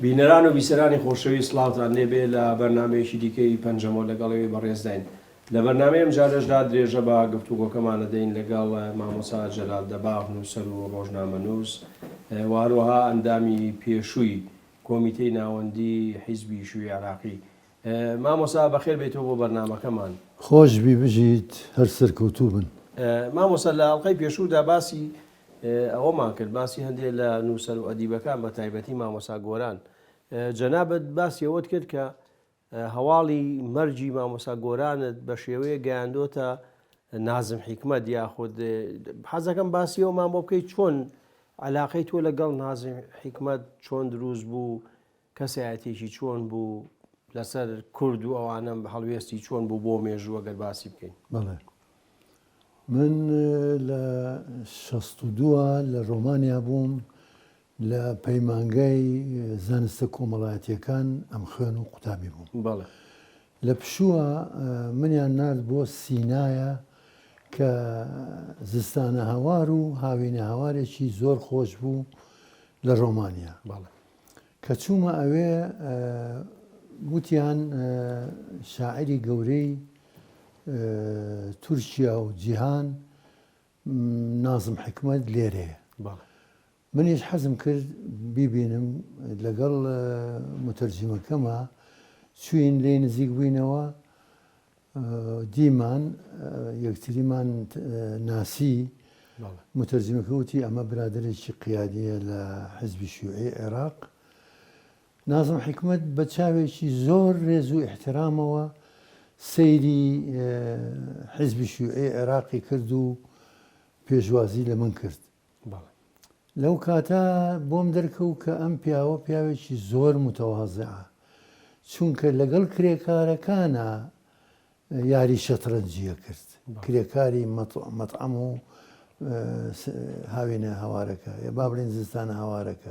بینەران و بیسەرانی خۆشەویست سڵاوتان لێبێ لە بەرنامەیەکی دیکەی پەنجەمۆ لەگەڵ ئێوەی بەڕێزداین. لە بەرنامەی ئەمجارەشدا درێژە بە گفتوگۆکەمان ئەدەین لەگەڵ مامۆستا جەلال دەباغ نووسەر و ڕۆژنامەنووس و هەروەها ئەندامی پێشووی کۆمیتەی ناوەندی حیزبی شیوعی عێراقی. مامۆستا بەخێر بێیتەوە بۆ بەرنامەکەمان. خۆش بی بژیت هەر سەرکەوتوو بن. مامۆستا لە ئەڵقەی پێشوودا باسی ئەوەمان کرد باسی هەندێک لە نووسەر و ئەدیبەکان بە تایبەتی مامۆستا گۆران جەنابت باسی ئەوەت کرد کە هەواڵی مەرگی مامۆستا گۆرانت بە شێوەیەک گەیاندۆتە نازم حیکمەت یاخود حەزەکەم باسی ئەومان بۆ بکەیت چۆن علاقەی تۆ لەگەڵ نازم حیکمەت چۆن دروست بوو کەسایەتێکی چۆن بوو لەسەر کورد و ئەوانە هەڵوێستی چۆن بوو بۆ مێژوو ئەگەر باسی بکەین بەڵێ من لە 62 لە ڕۆمانیا بووم لە پەیمانگای زانستە کۆمەڵایەتییەکان ئەمخوێن و قوتابی بووم. بەڵێ. لە پشووە منیان نارد بۆ سینایە کە زستانە هەوار و هاوینە هەوارێکی زۆر خۆش بوو لە ڕۆمانیا. بەڵێ. کە چوومە ئەوێ وتیان شاعیری گەورەی تورکیا و جیهان نازم حیکمەت لێرەیە. بەڵێ. منیش حەزم کرد بیبینم، لەگەڵ موتەرجیمەکەما چووین لێی نزیک بووینەوە، دیمان یەکتریمان ناسی، موتەرجیمەکە وتی ئەمە برادەرێکی قیادییە لە حزبی شیوعی عێراق. نازم حیکمەت بە چاوێکی زۆر رێز و ئیحترامەوە سەیری حزبی شیوعی عێراقی کرد و پێشوازی لە من کرد. بەڵێ. لەو کاتە بۆم دەرکەوت کە ئەم پیاوە پیاوێکی زۆر متەوازعە، چونکە لەگەڵ کرێکارەکانا یاری شەتڕەنجی ئەکرد، کرێکاری مەتعەم و هاوینە هەوارەکە، با بڵێین زستانە هەوارەکە.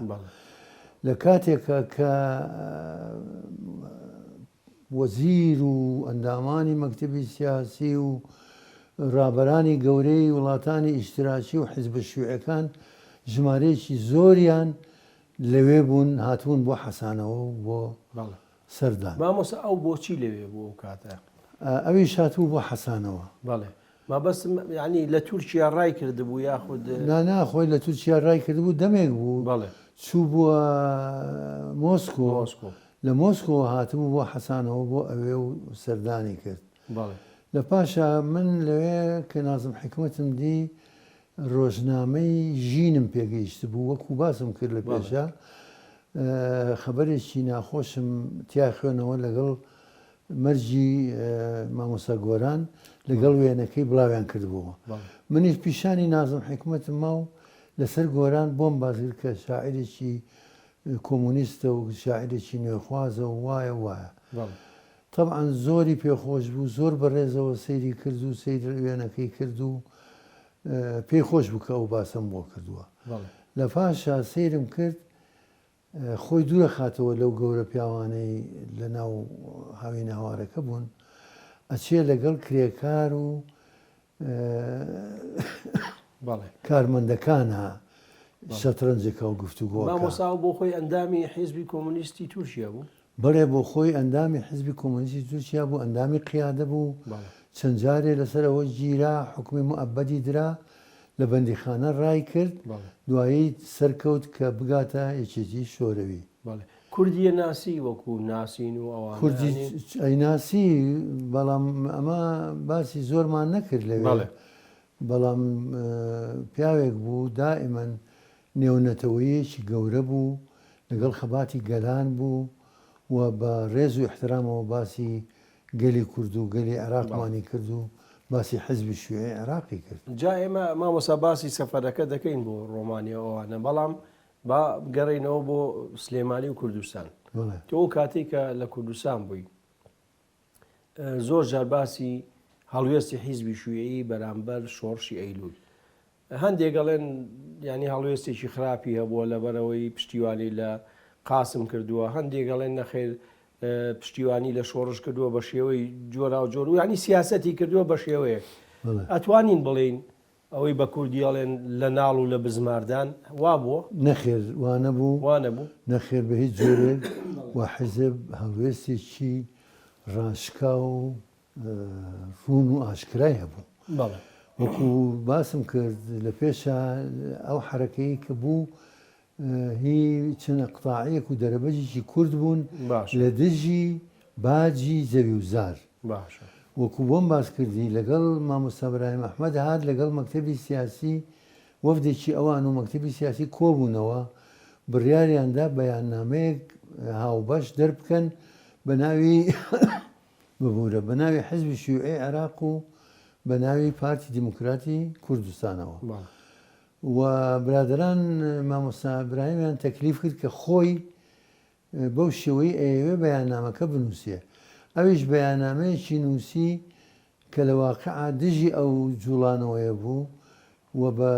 لە کاتێکا کە وەزیر و ئەندامانی مەکتەبی سیاسی و ڕابەرانی گەورەی وڵاتانی ئیشتراکی و حیزبە شیوعیەکان ژمارەیەکی زۆریان لەوێ بوون هاتبوون بۆ حەسانەوە و بۆ سەردان. مامۆستا ئەو بۆچی لەوێ بوو ئەو کاتە؟ ئەویش هاتبوو بۆ حەسانەوە. بەڵێ مەبەستم یانی لە تورکیا ڕای کردبوو یاخود. نا نا خۆی لە تورکیا ڕای کردبوو دەمێک بوو بەڵێ. چووبووە مۆسکۆ. مۆسکۆ. لە مۆسکۆوە هاتبوو بۆ حەسانەوە بۆ ئەوێ و سەردانی کرد. بەڵێ. لە پاشا من لەوێ کە نازم حیکمەتم دی ڕۆژنامەی ژینم پێ گەیشتبوو وەکوو باسم کرد لە پێشا خەبەرێکی ناخۆشم تیا خوێنەوە لەگەڵ مەرگی مامۆستا گۆران لەگەڵ وێنەکەی بڵاویان کردبووەوە. منیش پیشانی نازم حیکمەتم ما و لەسەر گۆران بۆم باس کرد کە شاعیرێکی کۆمۆنیستە و شاعیرێکی نوێخوازە و وایە و وایە. تەبعەن زۆری پێ خۆش بوو، زۆر بە ڕێزەوە سەیری کرد و سەیری وێنەکەی کرد و پێی خۆش بوو کە ئەو باسەم بۆ کردووە. لە پاشا سەیرم کرد خۆی دوورەخاتەوە لەو گەورە پیاوانەی لە ناو هاوینەهەوارەکە بوون، ئەچێ لەگەڵ کرێکار و کارمەندەکانا شەترەنجەکە و گفتوگۆکە. مامۆستا ئەو بۆ خۆی ئەندامی حیزبی کۆمۆنیستی تورکیا بوو؟ بەڵێ بۆ خۆی ئەندامی حیزبی کۆمۆنیستی تورکیا بوو، ئەندامی قیادە بوو، چەند جارێ لەسەر ئەوە گیرا، حوکمی موئەبەدی درا، لە بەندیخانە ڕای کرد، دوایی سەرکەوت کە بگاتە یەکێتی شۆرەوی. بەڵێ. کوردی ئەناسی وەکوو ناسین و ئەوانە کوردی یانی؟ ئەیناسی بەڵام ئەمە باسی زۆرمان نەکرد لەوێ. بەڵێ. بەڵام پیاوێک بوو دائیمەن نێونەتەوەییەکی گەورە بوو، لەگەڵ خەباتی گەلان بوو و بە ڕێز و ئیحترامەوە باسی گەلی کورد و گەلی عێراقمانی کرد و باسی حزبی شیوعی عێراقی کرد. جا ئێمە مامۆستا باسی سەفەرەکە دەکەین بۆ ڕۆمانیا و ئەوانە بەڵام با بگەڕێینەوە بۆ سلێمانی و کوردستان. تۆ ئەو کاتەی کە لە کوردستان بووی زۆر جار باسی هەڵوێستی حیزبی شویعی بەرامبەر شۆڕشی ئەیلول هەندێک ئەڵێن یانی هەڵوێستێکی خراپی هەبووە لەبەرئەوەی پشتیوانی لە قاسم کردووە، هەندێک ئەڵێن نەخێر پشتیوانی لە شۆڕش کردووە بە شێوەی جۆراوجۆر و یانی سیاسەتی کردووە بە شێوەیەک ئەتوانین بڵێین. ئەوەی بە کوردی ئەڵێن لە ناڵ و لە بزماردان، وا بووە؟ نەخێر وا نەبوو. وا نەبوو؟ نەخێر بە هیچ جۆرێک و حیزب هەڵوێستێکی ڕاشکاو و ڕوون و ئاشکرای هەبوو. بەڵێ. وەکوو باسم کرد لە پێشا ئەو حەرەکەی کە بوو هی چەند ئیقتاعیەک و دەرەبەگێکی کورد بوون لە دژی باجی زەوی و زار. باشە. وەکو بۆم باس کردی لەگەڵ مامۆستا برایم ئەحمەد هات لەگەڵ مەکتەبی سیاسی وەفدێکی ئەوان و مەکتەبی سیاسی کۆبوونەوە بڕیاریان دا بەیاننامەیەک هاوبەش دەربکەن بە ناوی ببورە بە ناوی حزبی شیوعی عێراق و بە ناوی پارتی دیموکراتی کوردستانەوە. و برادەران مامۆستا براهیمیان تەکلیف کرد کە خۆی بەو شێوەی ئەیەوێ بەیاننامەکە بنووسێ. ئەویش بەیاننامەیەکی نووسی کە لە واقیعا دژی ئەو جووڵانەوەیە بوو و بە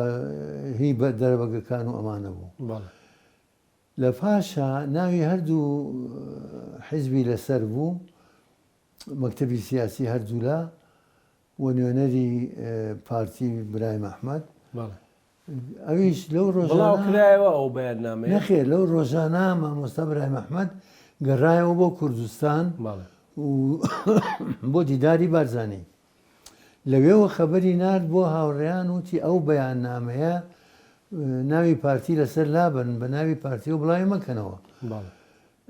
هی بە دەرەبەگەکان و ئەمانە بوو. لە پاشا ناوی هەردوو حیزبی لەسەر بوو، مەکتەبی سیاسی هەردوولا و نوێنەری پارتی برایم ئەحمەد. ئەویش لەو ڕۆژانە بڵاو کرایەوە ئەو بەیاننامەیە؟ نەخێر لەو ڕۆژانە مامۆستا برایم ئەحمەد گەڕایەوە بۆ کوردستان و بۆ دیداری بارزانی. لەوێوە خەبەری نارد بۆ هاوڕێیان وتی ئەو بەیاننامەیە ناوی پارتی لەسەر لابەن بە ناوی پارتیەوە بڵاوی مەکەنەوە.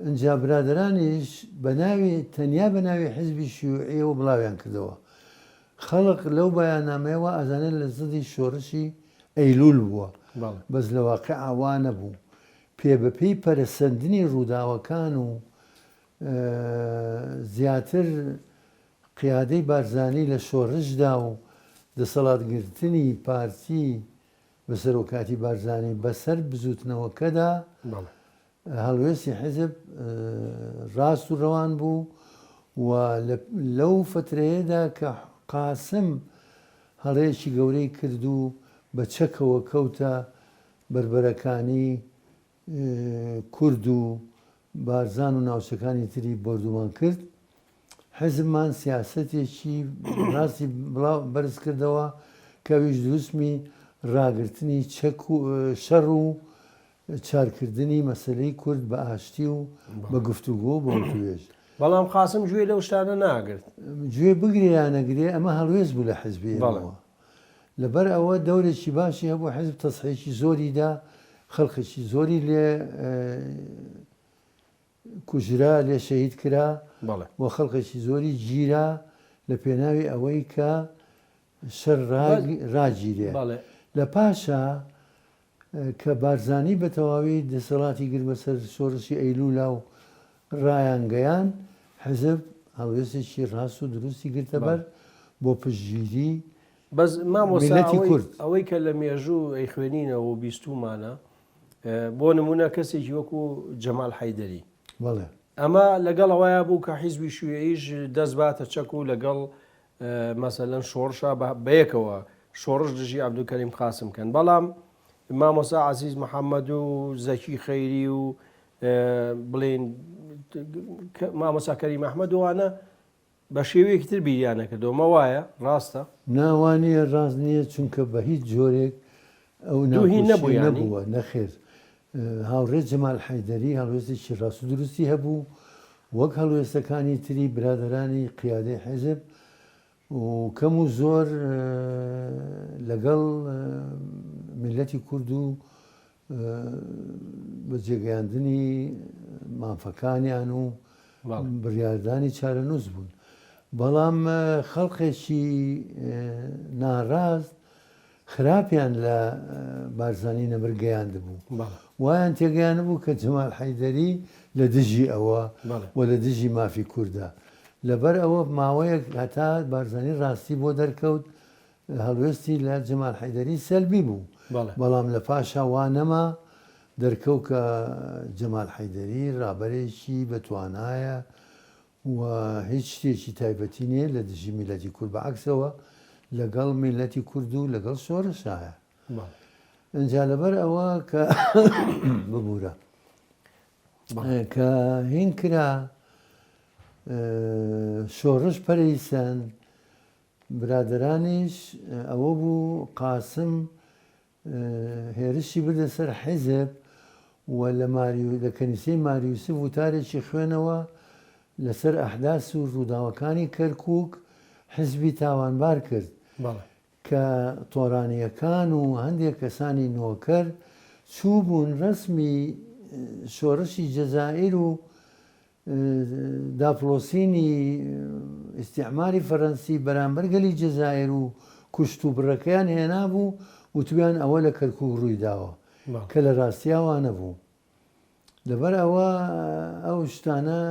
ئنجا برادەرانیش بە ناوی تەنیا بە ناوی حیزبی شیوعیەوە بڵاویان کردەوە. خەڵک لەو بەیاننامەیە وا ئەزانێت لە زدی شۆرشی ئەیلول بووە. بەس لە واقیعا وا نەبوو. پێ بە پێی پەرەسەندنی ڕووداوەکان و زیاتر قیادەی بارزانی لە شۆرشدا و دەسەڵات گرتنی پارتی بە سەرۆکاتی بارزانی بەسەر بزووتنەوەکەدا، هەڵوێستی حیزب ڕاست و ڕەوان بوو و لەو فترەیەدا کە قاسم هەڵەیەکی گەورەی کرد و بە چەکەوە کەوتە بەربەرەکانی کورد و بارزان و ناوچەکانی تری بۆردومان کرد، حیزبمان سیاسەتێکی ڕاستی بڵاو بەرز کردەوە کە ئەویش دروسمی ڕاگرتنی چەک و شەڕ و چارکردنی مەسەلەی کورد بە ئاشتی و بە گفتوگۆ و بە وتوێژ. بەڵام قاسم گوێی لەو شتانە ناگرت. گوێ بگرێ یا نەگرێ ئەمە هەڵوێست بوو لە حیزبی ئێمەوە. لەبەر ئەوە دەورێکی باشی هەبوو، حیزب تەسحیەکی زۆری دا، خەڵکێکی زۆری لێ کوژرا، لێ شەهید کرا و خەڵکێکی زۆری گیرا لە پێناوی ئەوەی کە شەر ڕاگیرێ. لە پاشا کە بارزانی بە تەواوی دەسەڵاتی گرت بەسەر شۆڕشی ئەیلولا و ڕایانگەیاند، حیزب هەڵوێستێکی ڕاست و دروستی گرتە بەر بۆ پشتگیری بەس مامۆستا میللەتی ئەوەی کورد. ئەوەی کە لە مێژوو ئەیخوێنینەوە و بیستوومانە بۆ نموونە کەسێکی وەکو جەمال حەیدەری بەڵێ. ئەمە لەگەڵ ئەوەیا بوو کە حیزبی شیوعیش دەست باتە چەک و لەگەڵ مەسەلەن شۆڕشا بەیەکەوە شۆڕش دژی عەبدولکەریم قاسم کەن بەڵام مامۆسا عەزیز محەممەد و زەکی خەیری و بڵین مامۆسا کەریم ئەحمەد وانە بە شێوەیەکی تر بیریان نەکردەوە مە وایە ڕاستە؟ نا وا نییە ڕاست نییە چونکە بە هیچ جۆرێک ئەو دووهی ناکۆکییە نەبوو یانی؟ نەبووە نەخێر هاوڕێ جەمال حەیدەری هەڵوێستێکی ڕاست و دروستی هەبوو وەک هەڵوێستەکانی تری برادەرانی قیادەی حیزب و کەم و زۆر لەگەڵ میللەتی کورد و بەجێگەیاندنی مافەکانیان و بڕیاردانی چارەنووس بوون. بەڵام خەڵقێکی ناڕاست خراپیان لە بارزانی نەمر گەیاندبوو. وایان تێگەیاندبوو کە جەمال حەیدەری لە دژی ئەوە و لە دژی مافی کوردە. لەبەر ئەوە ماوەیەک هەتا بارزانی ڕاستی بۆ دەرکەوت هەڵوێستی لە جەمال حەیدەری سەلبی بوو. بەڵام لە پاشا وا نەما، دەرکەوت کە جەمال حەیدەری ڕابەرێکی بە توانایە و هیچ شتێکی تایبەتی نییە لە دژی میللەتی کورد، بە عەکسەوە لەگەڵ میللەتی کورد و لەگەڵ شۆڕشایە. ئینجا لەبەر ئەوە کە ببوورە کە هین کرا شۆڕش پەرەی سەند. برادەرانیش ئەوە بوو قاسم هێرشی بردە سەر حیزب و لە ماری لە کەنیسەی ماریوسف وتارێکی خوێنەوە لەسەر ئەحداس و ڕووداوەکانی کەرکووک حیزبی تاوانبار کرد کە تۆرانییەکان و هەندێک کەسانی نۆکەر چووبوون ڕەسمی شۆڕشی جەزائیر و داپڵۆسینی ئیستیعماری فەرەنسی بەرامبەر گەلی جەزائیر و کوشت و بڕەکەیان هێنابوو، وتبویان ئەوە لە کەرکوک ڕوویداوە، کە لە ڕاستیا وانەبوو. لەبەر ئەوە ئەو شتانە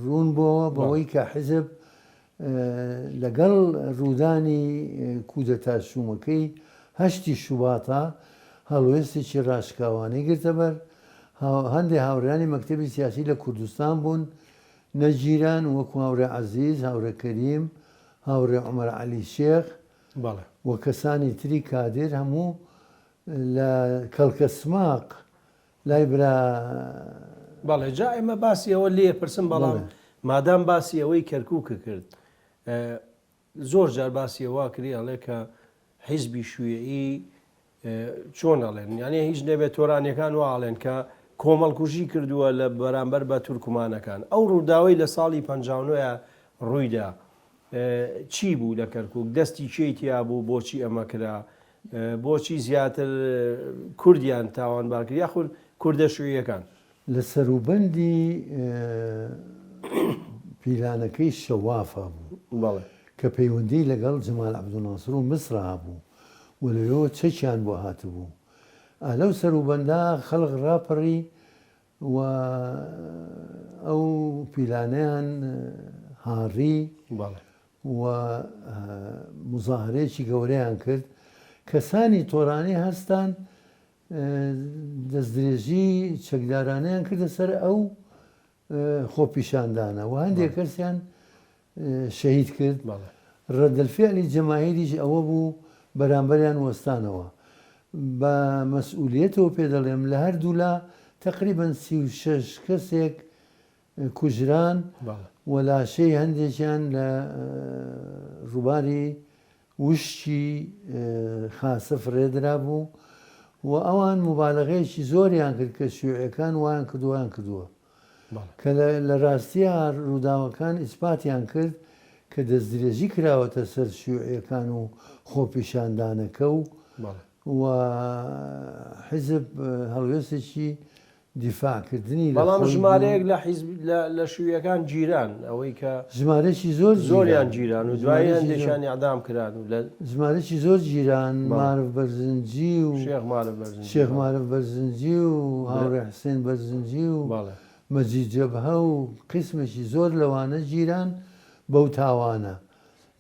ڕوون بۆوە بەوەی کە حیزب لەگەڵ ڕوودانی کودەتا شوومەکەی هەشتی شوباتا هەڵوێستێکی ڕاشکاوانەی گرتەبەر، هەندێ هاوڕێیانی مەکتەبی سیاسی لە کوردستان بوون نەگیران وەکو هاوڕێ عەزیز، هاوڕێ کەریم، هاوڕێ عومەر عەلی شێخ و کەسانی تری کادر هەموو لە کەڵکەسماق لای برا. بەڵێ جا ئێمە باسی ئەوە لێ پرسم بەڵام مادام باسی ئەوەی کەرکووکە کرد زۆر جار باسی ئەوە کری ئەڵێ کە حیزبی شویعی چۆن ئەڵێن یانێ هیچ نەبێت تۆرانیەکان وا ئەڵێن کە کۆمەڵکوژی کردووە لە بەرامبەر بە تورکمانەکان ئەو ڕووداوەی لە ساڵی 59 ڕوویدا چی بوو لە کەرکک دەستی کێی تیا بوو بۆچی ئەمە کرا بۆچی زیاتر کوردیان تاوانبار کرد یاخود کوردە شویەکان؟ لە سەروبەندی پیلانەکەی شەوافا بوو کە پەیوەندی لەگەڵ جەمال عەبدولناسر و میسرا هەبوو و لەوێوە چەکیان بۆ هاتبوو. ئا لەو سەروبەندە خەڵک ڕاپەڕی و ئەو پیلانەیان هاڕی و موزاهەرەیەکی گەورەیان کرد. کەسانی تۆرانی هەستان دەستدرێژی چەکدارانەیان کردە سەر ئەو خۆپیشاندانە و هەندێک کەسیان شەهید کرد. ڕەدەلفیعلی جەماهیریش ئەوە بوو بەرامبەریان وەستانەوە. بە مەسئولیەتەوە پێ دەڵێم لە هەردوولا تەقریبەن 36 کەسێک کوژران و لاشەی هەندێکیان لە ڕووباری وشکی خاسە فڕێدرابوو و ئەوان موبالەغەیەکی زۆریان کرد کە شیوعیەکان وایان کردووە وایان کردووە کە لە ڕاستیا ڕووداوەکان ئیسپاتیان کرد کە دەستدرێژی کراوەتە سەر شیوعیەکان و خۆپیشاندانەکە و و حیزب هەڵوێستێکی دیفاع کردنی لە بەڵام خۆی بوو. ژمارەیەک لە حیزب لە لە شویەکان گیران ئەوەی کە ژمارەیەکی زۆر زۆریان گیران گیران و دوایی ژمارەیەکی زۆر هەندێکیان ئیعدام کران و لە ژمارەیەکی زۆر گیران بەڵێ مارف بەرزنجی و شێخ مارف بەرزنجی شێخ بەڵێ مارف بەرزنجی و برا هاوڕێ حسێن بەرزنجی و بەڵێ مەجید جەبهە و قیسمێکی زۆر لەوانە گیران بەو تاوانە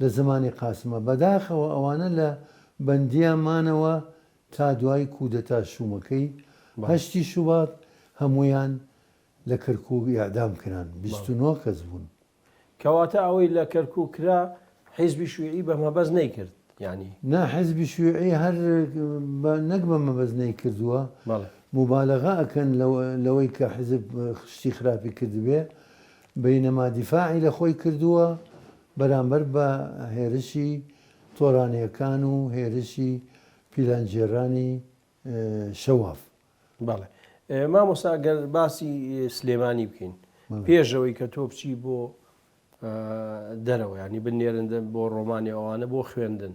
لە زەمانی قاسمە بەداخەوە ئەوانە لە بەندیان مانەوە تا دوای کودەتا شومەکەی هەشتی شوبات هەموویان لە کەرکوک ئیعدام کران، 29 کەس بوون. کەواتە ئەوەی لە کەرکوک کرا حیزبی شیوعی بە مەبەست نەیکرد یانی؟ نا حیزبی شیوعی هەر نەک بە مەبەست نەیکردووە، موبالەغە ئەکەن لەوەی کە حیزب شتی خراپی کردبێ، بەینەما دیفاعی لە خۆی کردووە بەرامبەر بە هێرشی تۆرانیەکان و هێرشی پیلانگێڕانی شەواف. بەڵێ مامۆستا گەر باسی سلێمانی بکەین پێش ئەوەی کە تۆ بچی بۆ دەرەوە ینی بنێرن بۆ ڕۆمانی ئەوانە بۆ خوێندن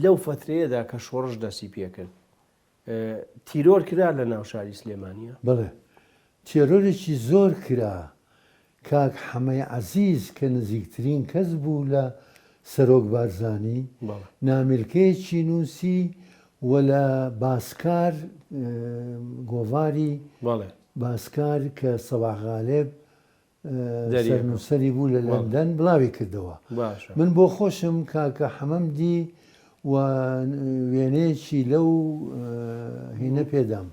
لەو فترەیەدا کە شۆڕش دەستی پێکرد تیرۆر کرا لە ناو شاری سلێمانیە؟ بەڵێ تێرۆرێکی زۆر کرا، کاک حەمەی عەزیز کە نزیکترین کەس بوو لە سەرۆک بارزانی نامیلکەیەکی نووسی و لە باسکار گۆڤاری باسکار کە سەباح غالب سەرنووسەری بوو لە لەندەن بڵاوی کردەوە. من بۆ خۆشم کاکە حەمەم دی و وێنەیەکی لەو هینە پێدام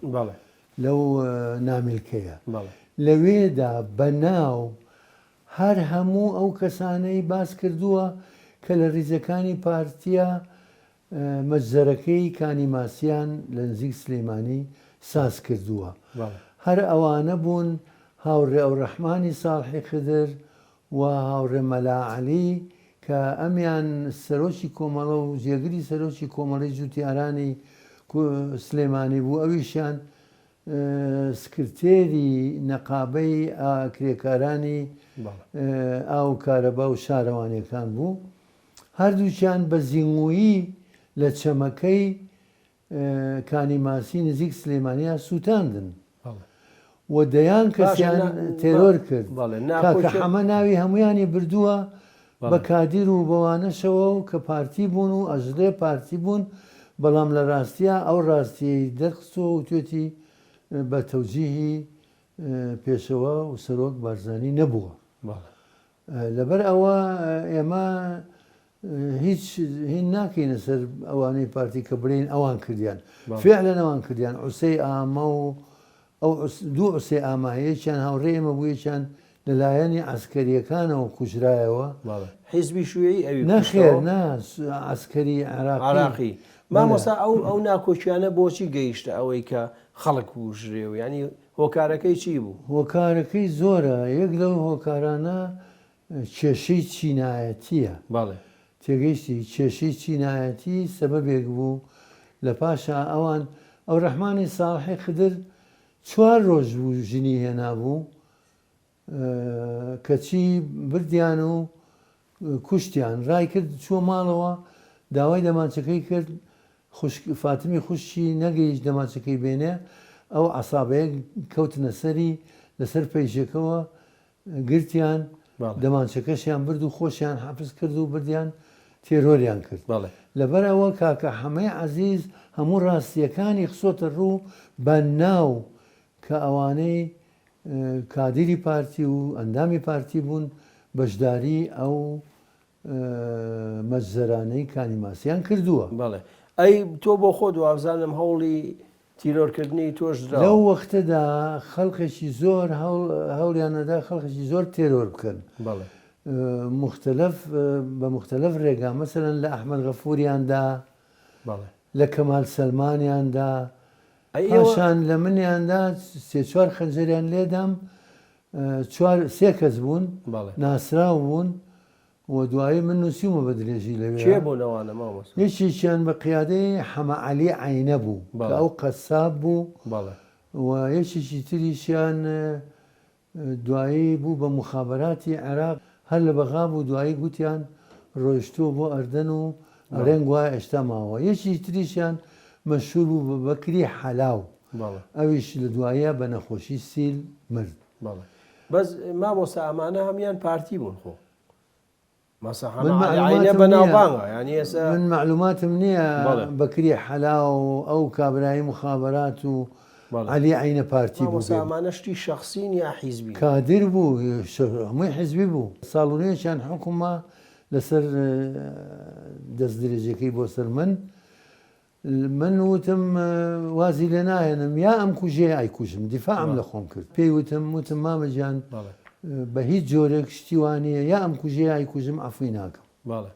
لەو نامیلکەیە. لەوێدا بە ناو هەر هەموو ئەو کەسانەی باس کردووە کە لە ریزەکانی پارتییە مەجزەرەکەی کانی ماسیان لە نزیک سلیمانی ساز کردووە. هەر ئەوانە بوون هاوڕێ ئەوڕەحمانی ساڵحی خدر و هاوڕێ مەلا عەلی. کە ئەمیان سەرۆکی کۆمەڵە و جێگری سەرۆکی کۆمەڵەی جوتیارانی سلێمانی بوو، ئەویشیان سکرتێری نەقابەی کرێکارانی ئاو و کارەبا و شارەوانیەکان بوو، هەردووکیان بە زیندوویی لە چەمەکەی کانی ماسی نزیک سلێمانیان سووتاندن و دەیان کەسیان تێرۆر کرد. کاکە حەمە ناوی هەموویانی بردووە بە کادیر و بەوانەشەوە و کە پارتی بوون و ئەژڵێ پارتی بوون، بەڵام لە ڕاستیا ئەو ڕاستیەی دەرخستووە وتوێتی بە تەوجیهی پێشەوا و سەرۆک بارزانی نەبووە. لەبەر ئەوە ئێمە هیچ هین ناکەینە سەر ئەوانەی پارتی کە بڵێین ئەوان کردیان. فعلەن ئەوان کردیان. عوسەی ئامە و ئەو دوو عوسەی ئامە هەیە یەکیان هاوڕێی ئێمە بوو یەکیان لە لایەنی عەسکەرییەکانەوە کوژرایەوە. بەڵێ. حیزبی شویعی ئەوی کوشتەوە؟ نەخێر نا عەسکەری عێراقی. عێراقی. مامۆستا ئەو ئەو ناکۆکیانە بۆچی گەیشتە ئەوەی کە خەڵک بکوژرێ و یانی هۆکارەکەی چی بوو؟ هۆکارەکەی زۆرە یەک لەو هۆکارانە کێشەی چینایەتییە. بەڵێ. تێگەیشتی؟ کێشەی چینایەتی سەبەبێک بوو، لە پاشا ئەوان، ئەورەحمانی ساڵحی خدر چوار ڕۆژ بوو ژنی هێنابوو، کەچی بردیان و کوشتیان. ڕایکرد چووە ماڵەوە، داوای دەمانچەکەی کرد، خوشک، فاتمی خوشکی نەگەیشت دەمانچەکەی بێنێ، ئەو عەسابەیە کەوتنە سەری، لەسەر پەیژەکەوە گرتیان، دەمانچەکەشیان برد و خۆشیان حەپس کرد و بردیان تێرۆریان کرد. لەبەر ئەوە کاکە حەمەی عەزیز هەموو ڕاستییەکانی خسۆتە ڕوو بە ناو کە ئەوانەی کادیری پارتی و ئەندامی پارتی بوون بەشداری ئەو مەجزەرانەی کانی ماسیان کردووە. بەڵێ. ئەی تۆ بۆ خۆت وابزانم هەوڵی تیرۆرکردنی تۆش دراوە. لەو وەختەدا خەڵکێکی زۆر هەوڵیان ئەدا خەڵکێکی زۆر تێرۆر بکەن. بەڵێ. موختەلەف بە موختەلەف ڕێگا مەسەلەن لە ئەحمەد غەفوریان دا، بەڵێ. لە کەمال سەلمانیان دا، ئەی ئێوە. پاشان لە منیان دا سێ چوار خەنجەریان لێدام چوار سێ کەس بوون بەڵێ. ناسراو بوون و دوایی من نووسیومە بە درێژی لەوێ. کێ بوون ئەوانە مامۆستا؟ یەکێکیان بە قیادەی حەمە عەلی عەینە بوو کە بەڵێ. ئەو قەساب بوو بەڵێ. و یەکێکی تریشیان دوایی بوو بە موخابەراتی عێراق هەر لە بەغا بوو دوایی گوتیان ڕۆیشتووە بۆ ئەردەن و بەڵێ. ئەڵێن گوایە ئێشتا ماوە. یەکێکی تریشیان مەشهوور بوو بە بەکری حەلاو بەڵێ. ئەویش لە دواییا بە نەخۆشی سیل مرد. بەڵێ بەس مامۆستا ئەمانە هەموان پارتی بوون خۆ ماسا من حەمە عەلی عەینە مەعلوماتم نییە بەناوبانگە یانی ئێستا من مەعلوماتم نییە بەڵێ. بەکری حەلاو و ئەو کابرای موخابەرات و بەڵێ. عەلی عەینە پارتی مامۆستا بووبێ. ئەمانە شتی شەخسین یا حیزبین؟ کادر بوو هەمووی حیزبی بوو. ساڵ و نوێکیان حوکم ما لەسەر دەستدرێژیەکەی بۆ سەر من. من وتم وازی لێ ناهێنم یا ئەمکوژێ یا ئەیکوژم، دیفاعم لە خۆم کرد. پێی وتم، وتم مامە گیان بە هیچ جۆرێک شتی وا نییە یا ئەمکوژێ یا ئەیکوژم عەفوی ناکەم. بەڵێ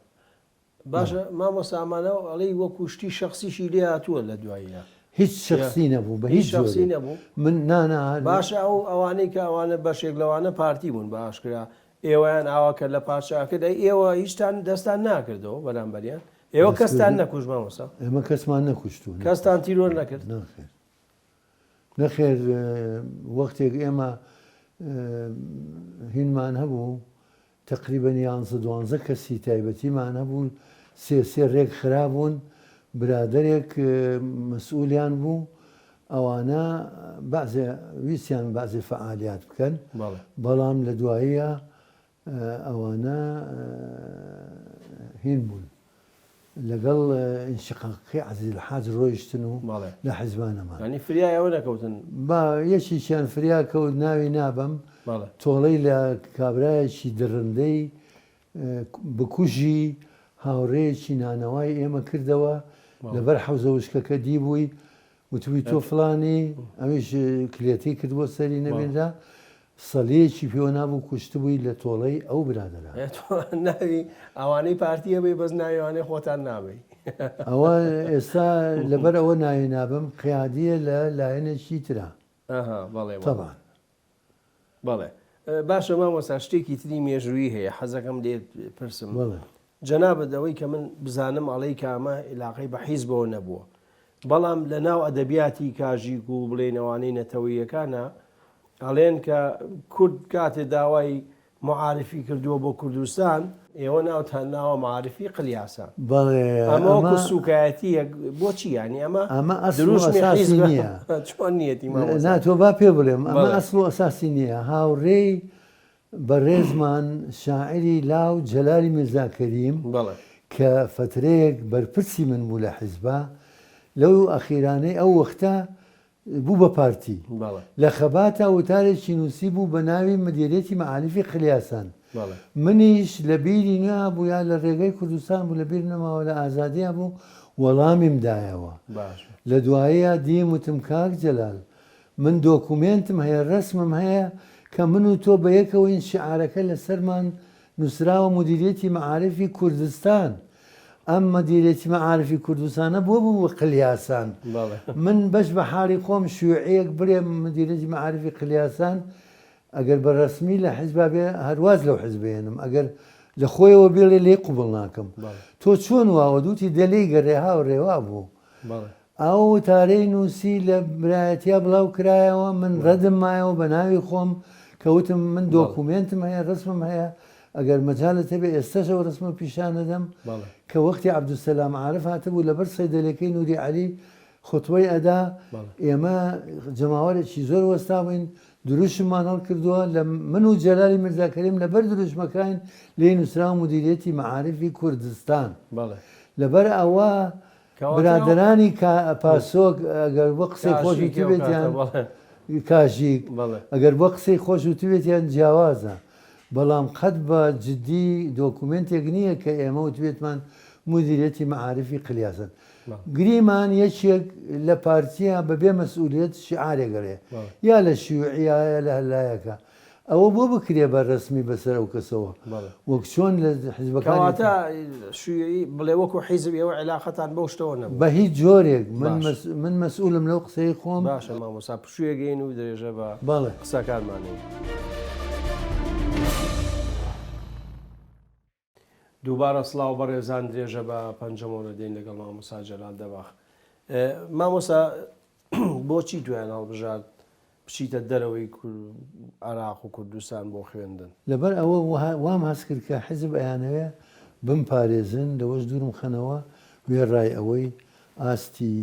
باشە مامۆستا ئەمانە ئەڵێی وەکو شتی شەخسیشی لێ هاتووە لە دواییا؟ هیچ شەخسی نەبوو بە هیچ شەخسی نەبوو؟ من نا نا. باشە ئەو ئەوانەی کە ئەوانە بەشێک لەوانە پارتی بوون بە ئاشکرا ئێوەیان ئاوا کە لە پارچە ئەکرد ئەی ئێوە هیچتان دەستان ناکردەوە بەرامبەریان؟ ئێوە کەستان نەکوشت مامۆستا؟ ئێمە کەسمان نەکوشتووە. کەستان تیرۆر نەکرد؟ نەخێر نەخێر وەختێک ئێمە هینمان هەبوو تقریبا یانزە دوانزە کەسی تایبەتیمان هەبوو سێ سێ ڕێک خرابوون برادەرێک مەسئولیان بوو ئەوانە بەعزێ ویستیان بەعزێ فەعالیات بکەن بەڵام لە دواییە ئەوانە هین بوون لەگەڵ ئینشقاقەکەی عەزیز الحاج ڕۆیشتن و لە حیزبا نەمان. یانی فریای ئەوە نەکەوتن؟ با یەکێکیان فریا کەوت ناوی نابەم تۆڵەی لە کابرایەکی دڕندەی بکوژی هاوڕێیەکی نانەوای ئێمە کردەوە لەبەر حەوزە وشکەکە دیبووی وتبووی تۆ فڵانی، ئەویش کلێتەی کردبووە سەری نەبینرا، سەلیەکی پێوە نابوو کوشتبووی لە تۆڵەی ئەو برادەرە. تۆ ناوی ئەوانەی پارتی ئەبەی بەس ناوی ئەوانەی خۆتان نابەی. ئەوە ئێستا لەبەر ئەوە ناوی نابەم قیادیە لە لایەنێکی ترا. ئەها بەڵێ بەڵێ. تەبعەن. بەڵێ باشە مامۆستا شتێکی تری مێژوویی هەیە حەزەکەم لێت پرسم. بەڵێ. جەنابت ئەوەی کە من بزانم ئەڵێی کە ئەمە ئیلاقەی بە حیزبەوە نەبووە بەڵام لە ناو ئەدەبیاتی کاژیک و بڵێین ئەوانەی نەتەوەییەکانە ئەڵێن کە کورد کاتێ داوای معارفی کردووە بۆ کوردستان ئێوە ناوتان ناوە معارفی قلیاسان. بەڵێ ئەمە وەکو سوکایەتیەک بۆچی یانی ئەمە ئەمە ئەسڵ و ئەساسی نییە. چۆن نیەتی مامۆستا؟ نا تۆ با پێ بڵێم ئەمە ئەسڵ و ئەساسی نییە هاوڕێی بەڕێزمان شاعیری لاو جەلالی میرزا کەریم کە فەترەیەک بەرپرسی من بوو لە حیزبا لەو ئەخیرانەی ئەو وەختە بوو بە پارتی. لە خەباتا وتارێکی نووسیبوو بە ناوی مدیریەتی مەعاریفی قلیاسان. منیش لە بیری نابوو یا لە رێگەی کوردستان بوو لە بیر نەماوە لە ئازادیا بوو وەڵامیم دایەوە. لە دواییا دیم وتم کاک جەلال من دۆکومێنتم هەیە رەسمم هەیە کە من و تۆ بە یەکەوەین شیعارەکە لە سەرمان نووسراوە مدیریەتی مەعاریفی کوردستان. ئەم مدیرێتی مەعارفی کوردستانە بۆ بوو بە قلیاسان؟ من بەش بە حاڵی خۆم شیوعیەک بڵێم مدیرێتی مەعارفی قلیاسان ئەگەر بە ڕەسمی لە حیزبا بێ هەر واز لەو حیزب بێنم ئەگەر لە خۆیەوە بێڵێ لێی قوبڵ ناکەم تۆ چۆن واوە دووتی دە لێی گەڕێ هاوڕێ وا بوو ئەو وتارەی نووسی لە برایەتیا بڵاو کرایەوە من ڕەدم مایەوە بە ناوی خۆم کە وتم من دۆکومێنتم هەیە ڕسمم هەیە ئەگەر مەجالت هەبێ ئێستاش ئەو ڕسمە پیشان ئەدەم کە وەختی عەبدولسەلام عارف هاتبوو لەبەر سەیدەلەکەی نوری عەلی خوتبەی ئەدا ئێمە جەماوەرێکی زۆر وەستابووین دروشممان هەڵکردووە لە من و جەلالی میرزا کەریم لەبەر دروشمەکاین لێی نووسراوە مدیریەتی مەعاریفی کوردستان لەبەر ئەوە برادەرانی پاسۆک ئەگەر بۆ قسەی خۆش وتبێتیان کاژیک ئەگەر بۆ قسەی خۆش وتبێتیان جیاوازە بەڵام قەت بە جدی دۆکومێنتێک نییە کە ئێمە وتبێتمان مدیریەتی مەعاریفی قلیاسن گریمان یەکێک لە پارتیە بەبێ مەسئولیەت شیعارێک ئەڵێ یا لە شیوعیە یا لە هەر لایەکە ئەوە بۆ بکرێ بە رەسمی بەسەر ئەو کەسەوە وەک چۆن لە حیزبەکانی کەواتە شیوعی بڵێ وەکو حیزب ئێوە عیلاقەتان بەو شتەوە نەبوو؟ بە هیچ جۆرێک من من مەسئولم لەو قسەی خۆم. باشە مامۆستا پشوویەک ئەین و درێژە بە قسەکانمان ئەین. دووبارە سڵاو بەڕێزان درێژە بە پەنجەمۆرە دێین لەگەڵ مامۆستا جەلال دەباغ. مامۆستا بۆچی تویان هەڵبژارد بچیتە دەرەوەی عێراق و کوردستان بۆ خوێندن؟ لەبەر ئەوە وام هەست کرد کە حیزب ئەیانەوێ بمپارێزن لەوەش دوورم خەنەوە وێڕای ئەوەی ئاستی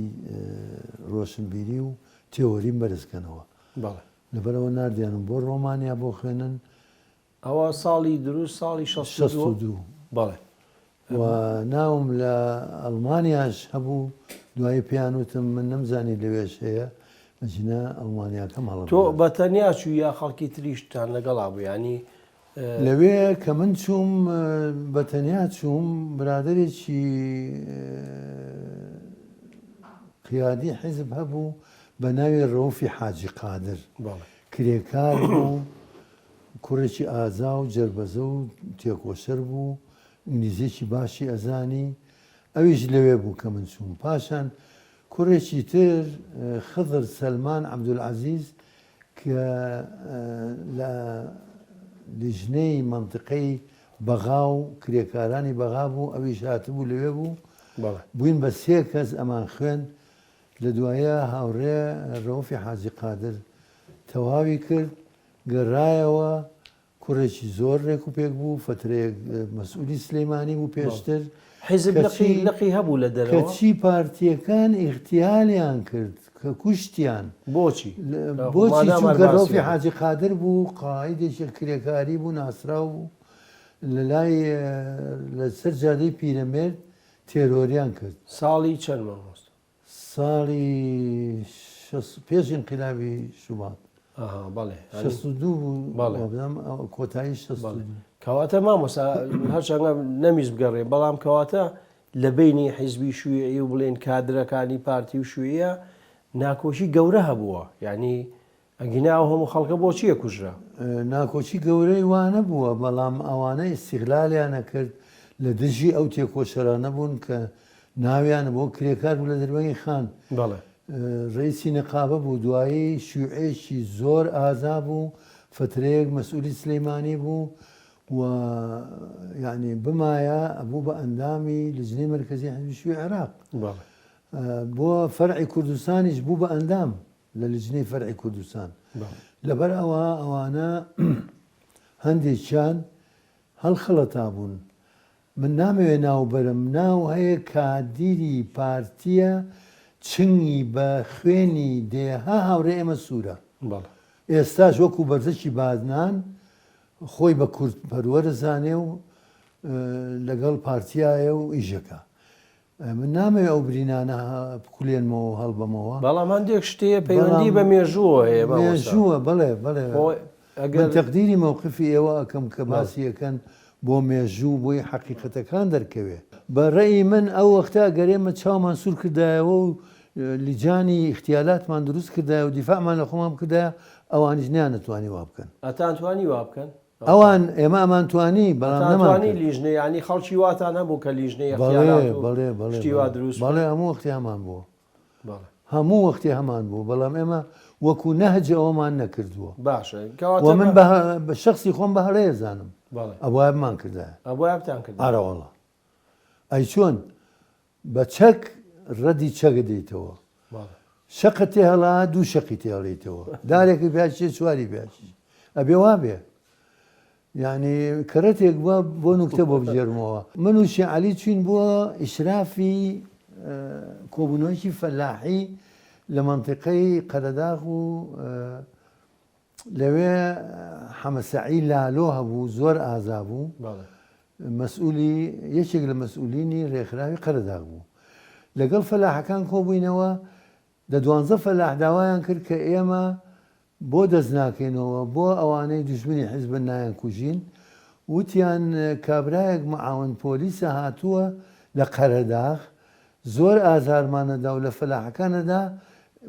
ڕۆشنبیری و تێۆریم بەرز کەنەوە. بەڵێ. لەبەرئەوە ناردیانم بۆ ڕۆمانیا بۆ خوێندن. ئەوە ساڵی دروست ساڵی 62 62. بەڵێ. و ناوم لە ئەڵمانیاش هەبوو، دوایی پێیان وتم من نەمزانی لەوێش هەیە، ئەگینا ئەڵمانیاکەم هەڵەبژارد. تۆ بە تەنیا چووی یا خەڵکی تریشتان لەگەڵا بوو یانی؟ لەوێ کە من چووم بە تەنیا چووم، برادەرێکی قیادی حیزب هەبوو بە ناوی ڕەوفی حاجی قادر، کرێکار بوو، کوڕێکی ئازا و جەربەزە و تێکۆشەر بوو، ئینگلیزییەکی باشی ئەزانی، ئەویش لەوێ بوو کە من چووم. پاشان کوڕێکی تر خضر سەلمان عەبدولعەزیز کە لە لیژنەی مەنتیقەی بەغا و کرێکارانی بەغا بوو، ئەویش هاتبوو لەوێ بوو. بووین بە سێ کەس ئەمانخوێند. لە دوایە هاوڕێ ڕەوفی حاجی قادر تەواوی کرد، گەڕایەوە، کوڕێکی زۆر ڕێک و پێک بوو، فەترەیەک مەسئولی سلیمانی بوو پێشتر. حیزب لقی لقی هەبوو لە دەرەوە؟ کەچی پارتییەکان ئیغتیالیان کرد، کە کوشتیان. بۆچی؟ بۆچی؟ چونکە ڕەوفی حاجی قادر بوو، قائیدێکی کرێکاری بوو، ناسراو بوو، لە لای لەسەر جادەی پیرەمێرد تێرۆریان کرد. ساڵی چەند مامۆستا؟ ساڵی شەست پێش ئینقلابی شوبات. ئەها بەڵێ 62 بوو بەڵێ. وابزانم کۆتایی 62. کەواتە مامۆستا هەرچەندە نەمیست بگەڕێ بەڵام کەواتە لە بینی حیزبی شویعی و بڵێن کادرەکانی پارتی و شویعە ناکۆکی گەورە هەبووە یعنی ئەگینا ئەو هەموو خەڵکە بۆچی ئەکوژرا؟ ناکۆکی گەورەی وا نەبووە، بەڵام ئەوانە ئیستیغلالیان ئەکرد لە دژی ئەو تێکۆشەرانە بوون کە ناویان بۆ کرێکار بوو لە دەربەنی خان. بەڵێ. ڕەئیسی نەقابە بوو، دوایی شیوعیەکی زۆر ئازا بوو، فەترەیەک مەسئولی سلیمانی بوو. و یانی بمایە ئەبوو بە ئەندامی لجنەی مەرکەزی حزبی شیوعی عێراق. بۆ فەرعی کوردستانیش بوو بە ئەندام لە لجنەی فەرعی کوردستان. لەبەر ئەوە ئەوانە هەندێکیان هەڵخەڵەتابوون. من نامەوێ ناو بەرم، ناو هەیە کادیری پارتیە چنگی بە خوێنی دەیەها هاوڕێ ئێمە سوورە. ئێستاش وەکو بەرزەکی بادنان خۆی بە کورد پەروەر ئەزانێ و لەگەڵ پارتیایە و ئیشەکا. من نامەوێ ئەو برینانە بکولێنمەوە و هەڵبەمەوە. بەڵام هەندێک شت هەیە پەیوەندی بە مێژووەوە هەیە مامۆستا. مێژووە بەڵێ بەڵێ. من تەقدیری مەوقفی ئێوە ئەکەم کە باسی ئەکەن بۆ مێژوو بۆی حەقیقەتەکان دەرکەوێ. بە رەئی من ئەو وەختە ئەگەر ئێمە چاومان سوور کردایەوە و لیجانی ئیغتیالاتمان دروست کردایە و دیفاعمان لە خۆمان بکردایە ئەوانیش نەیانەتوانی وا بکەن. ئەتانتوانی وا بکەن؟ ئەوان ئێمە ئەمانتوانی بەڵام نەمان ئەتانتوانی لیژنە یانی خەڵکی واتان هەبوو کە لیژنەی ئیغتیالات و شتی وا دروست بکەن؟ بەڵێ هەموو وەختی هەمان بووە. هەموو وەختی هەمان بوو بەڵام ئێمە وەکو نەهج ئەوەمان نەکردووە. باشە کەواتە وە من بە شەخسی خۆم بە هەڵەیە زانم. بەڵێ. ئەبوایە بمان کردایە. ئەبوایە بتان کردایە. ئارەوەڵا. ئەی چۆن بە چەک ڕەدی چەک دەیتەوە. شەقت تێ هەڵا دوو شەقی تێ هەڵیتەوە. دارێکی پیاچێ چواری پیاچی. ئەبێ وابێ. یانی کەرەتێک بووە بۆ نوکتە بۆ بگێرمەوە. من و شێ عەلی چوین بۆ ئیشرافی کۆبوونەوەیەکی فەلاحی لە مەنتیقەی قەرەداغ و لەوێ حەمە سەعی لالۆ هەبوو زۆر ئازا بوو مەسئولی یەکێک لە مەسئولینی رێکخراوی قەرەداغ بوو. لەگەڵ فەلاحەکان کۆبووینەوە دە دوانزە فەلاح داوایان کرد کە ئێمە بۆ دەست ناکەینەوە بۆ ئەوانەی دوژمنی حیزبن نایانکوژین؟ وتیان کابرایەک معاون پۆلیسە هاتووە لە قەرەداغ زۆر ئازارمانەدا و لە فەلاحەکانەدا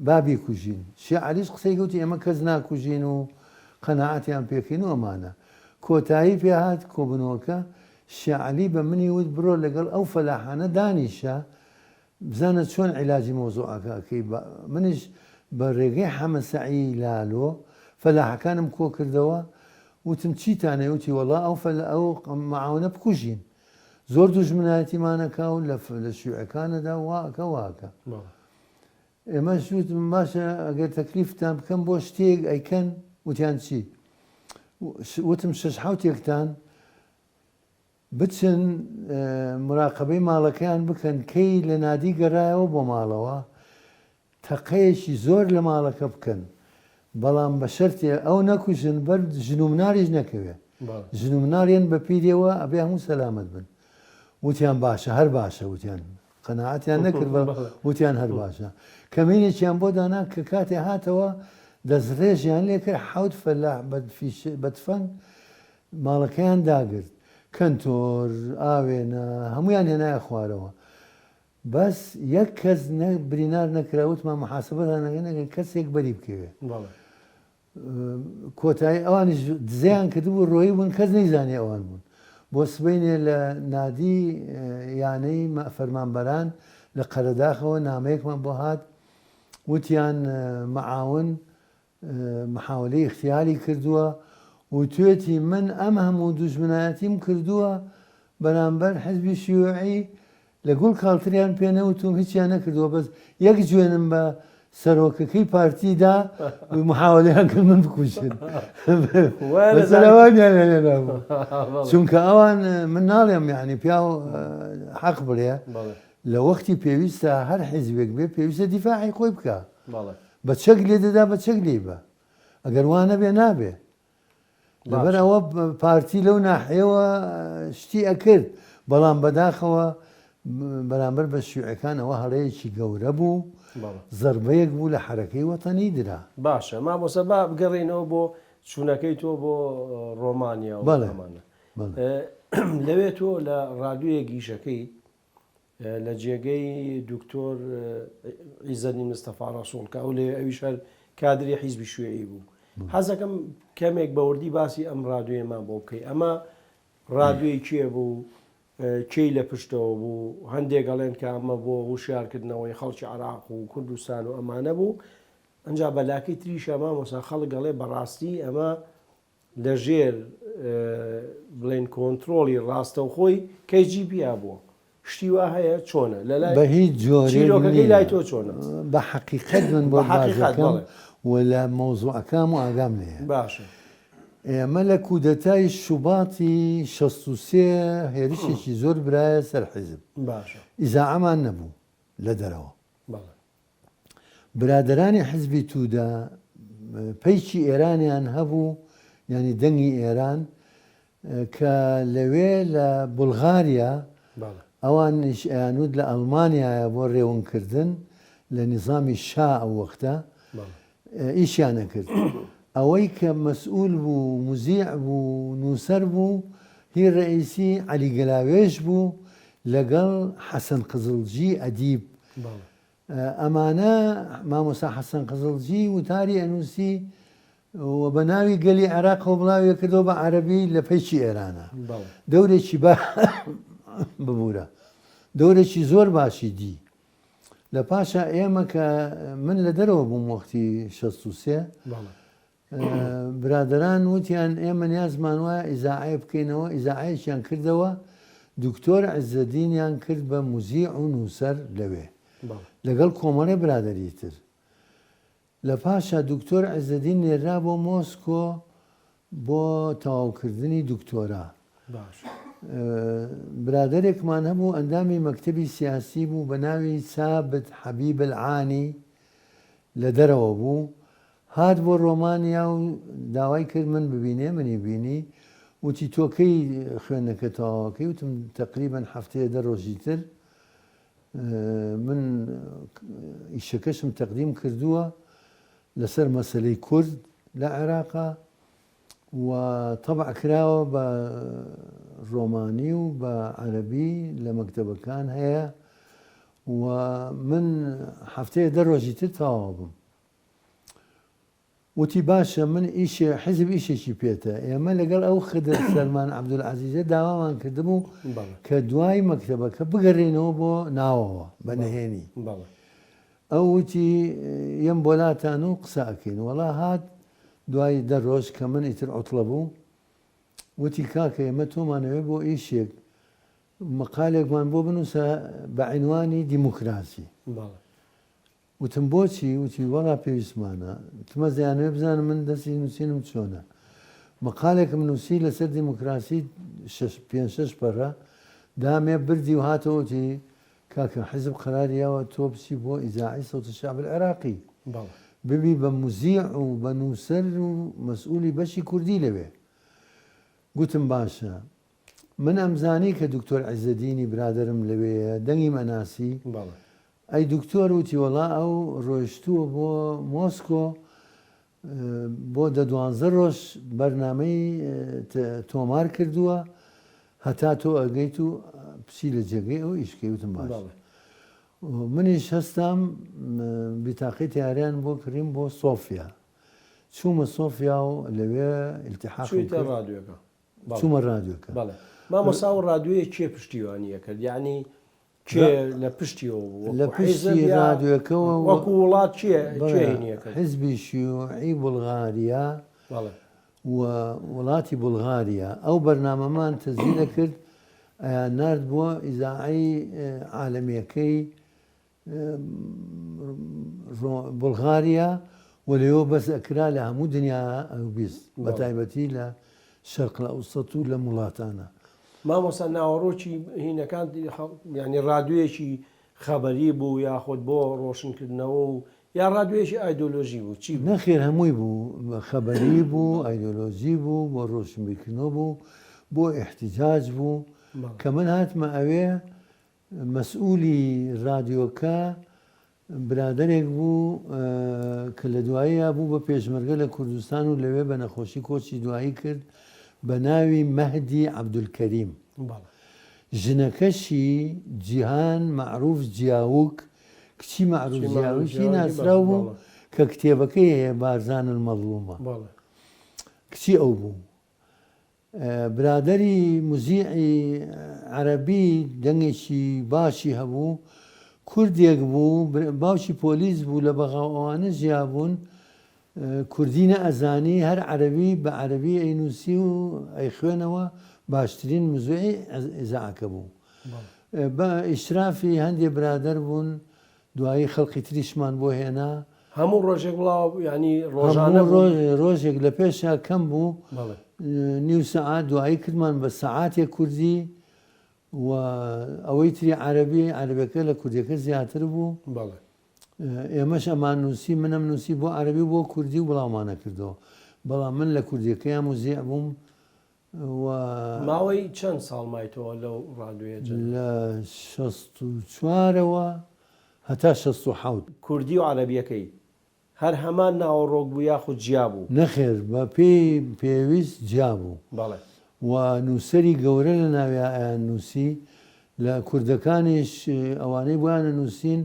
با بیکوژین. شێخ عەلیش قسەی کرد وتی ئێمە کەس ناکوژین و قەناعەتیان پێکەین و ئەمانە. کۆتایی پێ هات کۆبوونەوەکە شێخ عەلی بە منی وت بڕۆ لەگەڵ ئەو فەلاحانە دانیشە بزانە چۆن عیلاجی مەوزوعەکە ئەکەی با منیش بە رێگەی حەمە سەعی لالۆ فەلاحەکانم کۆ کردەوە وتم چیتان هەیە وتی وەڵا ئەو فەلا ئەو معاونە بکوژین زۆر دوژمنایەتیمان ئەکا و لە لە شیوعەکانەدا وا ئەکا وا ئەکا ئێمەش وتم باشە ئەگەر تەکلیفتان بکەم بۆ شتێک ئەیکەن وتیان چی وتم شەش حەوتێکتان بچن مراقەبەی ماڵەکەیان بکەن کەی لە نادی گەڕایەوە بۆ ماڵەوە تەقەیەکی زۆر لە ماڵەکە بکەن بەڵام بە شەرتێ ئەو نەکوژن بەر ژن و مناڵیش نەکەوێ ژن و مناڵ یەن بە پیرێوە ئەبێ هەموو سەلامەت بن وتیان باشە هەر باشە وتیان قەناعەتیان نەکرد بە وتیان هەر باشە کەمینێکیان بۆ دانا کە کاتێ هاتەوە دەستڕێژیان لێکرد حەوت فەلاح بە تفەنگ ماڵەکەیان داگرت، کەنتۆر، ئاوێنە، هەموویان هێنایە خوارەوە. بەس یەک کەس نە برینار نەکرا، وتمان محاسبەتان ئەکەین ئەگەر کەسێک بەری بکەوێ. کۆتایی ئەوانیش دزەیان کردبوو ڕۆیی بوون کەس نەیزانی ئەوان بوون. بۆ سبەینێ لە نادی یانەی فەرمانبەران لە قەرەداخەوە نامەیەکمان بۆ هات وتیان معاون محاولەی ئیغتیالی کردووە وتوێتی من ئەم هەموو دوژمنایەتیم کردووە بەرامبەر حزبی شیوعی لە گوڵ کاڵتریان پێ نەوتوم هیچیان نەکردووە بەس یەک جوێنم بە سەرۆکەکەی پارتی دا محاولەیان کرد من بکوژن بەسەرەوانیان هێنابوو چونکە ئەوان من ناڵێم یعنی پیاو حەق بڵێ لە وەختی پێویستە هەر حیزبێک بێ پێویستە دیفاعی خۆی بکە بە چەک لێ دەدا بە چەک لێی بە ئەگەر وا نەبێ نابێ لەبەر ئەوە پارتی لەو ناحەوە شتی ئەکرد بەڵام بەداخەوە بەرامبەر بە شیوعەکان ئەوە هەڵەیەکی گەورە بوو زربەیەک بوو لە حرەکەی وەتەنی درا. باشە مامۆستا با بگەڕێینەوە بۆ چوونەکەی تۆ بۆ ڕۆمانیا و ئەمانە لەوێ تۆ لە ڕادیۆیەک ئیشەکەیت لە جێگەی دکتۆر عیزەدین مستەفا ڕەسوڵ کە ئەو لەوێ ئەویش هەر کادری حیزبی شوێعی بوو حەزەکەم کەمێک بە وردی باسی ئەم ڕادیۆیەمان بۆ بکەی ئەمە ڕادیۆی کێ بوو کێی لە پشتەوە بوو هەندێک ئەڵێن کە ئەمە بۆ هوشیارکردنەوەی خەڵکی عراق و کوردستان و ئەمانە بوو ئەجا بەلاکەی تریشە مامۆسا خەڵک ئەڵێ بەڕاستی ئەمە. لە ژێر بڵێن کۆنترۆڵی ڕاستەوخۆی KGB یا بووە. شتی وا هەیە؟ چۆنە؟ لە لای بە هیچ جۆرێک چیرۆکەکەی نییە. لای تۆ چۆنە؟ بە حەقیقەت من بە بۆت باس حەقیقەت دەکەم بەڵێ. و لە مەوزوعەکەم و ئاگام لێیە. باشە. ئێمە لە کودەتای شوباتی 63 هێرشێکی زۆر برایە سەر حیزب. باشە. ئیزاعەمان نەبوو لە دەرەوە. بەڵێ. برادەرانی حزبی تودە پەیکی ئێرانیان هەبوو یانی دەنگی ئێران کە لەوێ لە بولغاریا ئەوانیش ئەیانوت لە ئەڵمانیایە بۆ ڕێونکردن لە نیزامی شا ئەو وەختە ئیشیان ئەکرد ئەوەی کە مەسئول بوو موزیع بوو نووسەر بوو هی ڕئیسی عەلی گەلاوێژ بوو لەگەڵ حەسەن قزڵجی ئەدیب ئەمانە مامۆستا حەسەن قزڵجی وتاری ئەنووسی و بە ناوی گەلی عێراقەوە بڵاوی کردەوە بە عەرەبی لە پەیکی ئێرانە دەورێکی با ببوورە دەورێکی زۆر باشی دی لە پاشا ئێمە کە من لە دەرەوە بووم وەختی 63 برادەران وتیان ئێمە نیازمان وایە ئیزاعەیە بکەینەوە، ئیزاعەیەکیان کردەوە، دکتۆر عزەدینیان کرد بە موزیع و نووسەر لەوێ لەگەڵ کۆمەڵێ برادەری تر. لە پاشا دکتۆر عزەدین نێررا بۆ مۆسکۆ بۆ تەواوکردنی دکتۆرا. برادەرێکمان هەبوو ئەندامی مەکتەبی سیاسی بوو بە ناوی سابت حەبیب العانی لە دەرەوە بوو، هات بۆ ڕۆمانیا و داوای کرد من ببینێ، منی بینی، وتی تۆ کەی خوێندنەکە تەواوەکەی؟ وتم تەقریبەن هەفتەیە دە ڕۆژی تر، من ئیشەکەشم تەقدیم کردووە لەسەر مەسەلەی کورد لە عێراقا و تەبع کراوە بە ڕۆمانی و بە عەرەبی لە مەکتەبەکان هەیە و من هەفتەیە دە ڕۆژی تر تەواو بم. وتی باشە من ئیشێ حیزب ئیشێکی پێتە ئێمە لەگەڵ ئەو خدر سەلمان عەبدولعەزیزە داوامان کردبوو کە دوای مەکتەبەکە بگەرێنەوە بۆ ناوەوە بە نهێنی ئەو وتی یەم بۆلاتان و قسە ئەکەین وەڵا هات دوای دە ڕۆژ کە من ئیتر عوتڵە بوو وتی کاکە ئێمە تۆمانەوێ بۆ ئیشێک مقالێکمان بۆ بنووسە بە عینوانی دیموکراسی وتم بۆچی؟ وتی وەڵا پێویستمانە. وتم ئەزیانەوێ بزانم من دەستی نووسینم چۆنە. مقالێکم نووسی لەسەر دیموکراسی شەش پێنج شەش پەڕە، دامێ بردی و هاتەوە وتی کاکە حیزب قەراری یاوە تۆ بچی بۆ ئیزاعەی صوت الشعب العراقی ببی بە موزیع و بە نووسەر و مەسئولی بەشی کوردی لەوێ. گوتم باشە. من ئەمزانی کە دکتۆر عیزەدینی برادەرم لەوێیە دەنگیم ئەناسی. ئەی دکتۆر وتی وەڵا ئەو ڕۆیشتووە بۆ مۆسکۆ بۆ دە دوانزە ڕۆژ بەرنامەی تۆمار کردووە هەتا تۆ ئەگەیت و بچی لە جێگەی ئەو ئیشکەی وتم باش منیش هەستام بیتاقی تیاریان بۆ کڕیم بۆ سۆفیا چوومە سۆفیا و لەوێ التحاقم کرد ڕادیۆکە چوومە ڕادیۆکە مامۆسا و ڕادیۆیە کێ پشتیوانی ئەکرد یعنی کێ لە پشتیەوە بوو؟ لە وەکو پشتی حیزب یا ڕادیۆکەوە وەکو وڵات کێ بەڵێ کێ هینی ئەکرد؟ حیزبی شیوعی بوڵغاریا بەڵێ. و وڵاتی بوڵغاریا ئەو بەرنامەمان تەسجیل ئەکرد ئەیان نارد بۆ ئیزاعەی عالەمیەکەی بوڵغاریا و لەوێوە بەس ئەکرا لە هەموو دنیا ئەوبیست بە تایبەتی لە شەرق الئەوسەت و لەم وڵاتانە. مامۆستا ناوەڕۆکی هینەکان یانی ڕادیۆیەکی خەبەری بوو یاخود بۆ ڕۆشنکردنەوە و یا ڕادیۆیەکی ئایدۆلۆژی بوو چی بوو؟ نەخێر هەمووی بوو خەبەری بوو ئایدۆلۆژی بوو بۆ ڕۆشنبیرکردنەوە بوو بۆ ئیحتیجاج بوو کە من هاتمە ئەوێ مەسئولی ڕادیۆکە برادەرێک بوو کە لە دواییا بوو بە پێشمەرگە لە کوردستان و لەوێ بە نەخۆشی کۆچی دوایی کرد بە ناوی مەهدی عەبدولکەریم. ژنەکەشی جیهان مەعروف جیاوک کچی مەعروف جیاوکی ناسراو بوو کە کتێبەکەی هەیە بارزان المەظلومە کچی ئەو بوو. برادەری موزیعی عەرەبی دەنگێکی باشی هەبوو، کوردێک بوو باوکی پۆلیس بوو لە بەغا و ئەوانە ژیابوون. کوردی نەئەزانی هەر عەرەبی بە عەرەبی ئەینووسی و ئەیخوێنەوە باشترین مزوعی ئیزاعەکە بوو. بە ئیشرافی هەندێ برادەر بوون دوایی خەڵقی تریشمان بۆ هێنا. هەموو ڕۆژێک بڵاو یانی ڕۆژانە بوو؟ هەموو ڕۆژێک لە پێشا کەم بوو نیو سەعات دوایی کردمان بە سەعاتێک کوردی و ئەوەی تری عەرەبی عەرەبەکە لە کوردیەکە زیاتر بوو. ئێمەش ئەمان نووسی منم نووسی بۆ عەرەبی و بۆ کوردی و بڵاومانە کردەوە بەڵام من لە کوردیەکەیان موزیع بووم و. ماوەی چەند ساڵ مایتەوە لەو ڕادیۆیە جەناب؟ لە 64ەوە هەتا 67. کوردی و عەرەبیەکەی هەر هەمان ناوەڕۆک بوو یاخود جیا بوو؟ نەخێر بە پێی پێویست جیا بوو. بەڵێ. و نووسەری گەورە لە ناویا ئەیان نووسی، لە کوردەکانیش ئەوانەی بۆیان ئەنووسین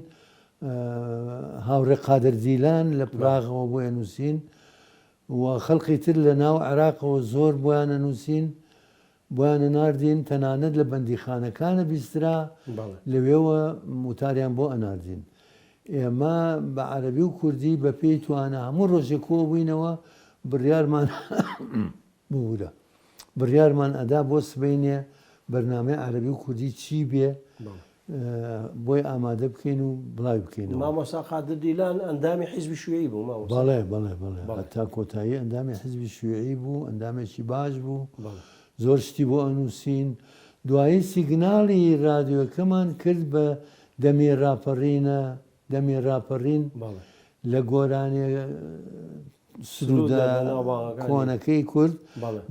هاوڕێ قادر دیلان لە پراغەوە بۆی ئەنووسین و خەڵقی تر لە ناو عێراقەوە زۆر بۆیان ئەنووسین بۆیان ئەناردین تەنانەت لە بەندیخانەکانە بیسترا لەوێوە وتاریان بۆ ئەناردین ئێمە بە عەرەبی و کوردی بە پێی توانا هەموو ڕۆژێک کۆ بووینەوە بڕیارمان ببورە بڕیارمان ئەدا بۆ سبەینێ بەرنامەی عەرەبی و کوردی چی بێ بۆی ئامادە بکەین و بڵاوی بکەینەوە. مامۆستا قادر دیلان ئەندامی حیزبی شیوعی بوو مامۆستا؟ بەڵێ بەڵێ بەڵێ هەتا کۆتایی ئەندامی حیزبی شیوعی بوو ئەندامێکی باش بوو زۆر شتی بۆ ئەنووسین دوایی سیگناڵی رادیۆکەمان کرد بە دەمی راپەڕینە دەمی ڕاپەڕین لە گۆرانیە سرودە کۆنەکەی کورد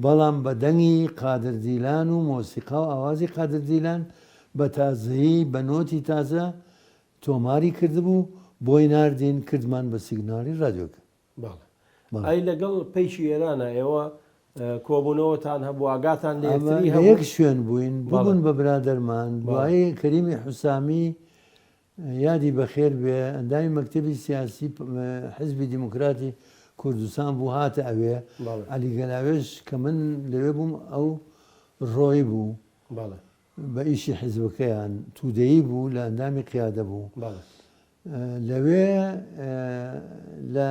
بەڵام بە دەنگی قادر دیلان و مۆسیقا و ئاوازی قادر دیلان بە تازەیی بە نۆتی تازە تۆماری کردبوو بۆی ناردین کردمان بە سیگناڵی ڕادیۆکە. بەڵێ. ئەی لەگەڵ پەیکی ئێرانە ئێوە کۆبوونەوەتان هەبوو ئاگاتان لە یەکتری هەبوو؟ لە یەک شوێن بووین ببوون بە برادەرمان دوایی کەریمی حوسامی یادی بەخێر بێ ئەندامی مەکتەبی سیاسی حزبی دیموکراتی کوردستان بوو هاتە ئەوێ عەلی گەلاوێژ کە من لەوێ بووم ئەو ڕۆی بوو بە ئیشی حزبەکەیان تودەیی بوو لە ئەندامی قیادە بوو لەوێ لە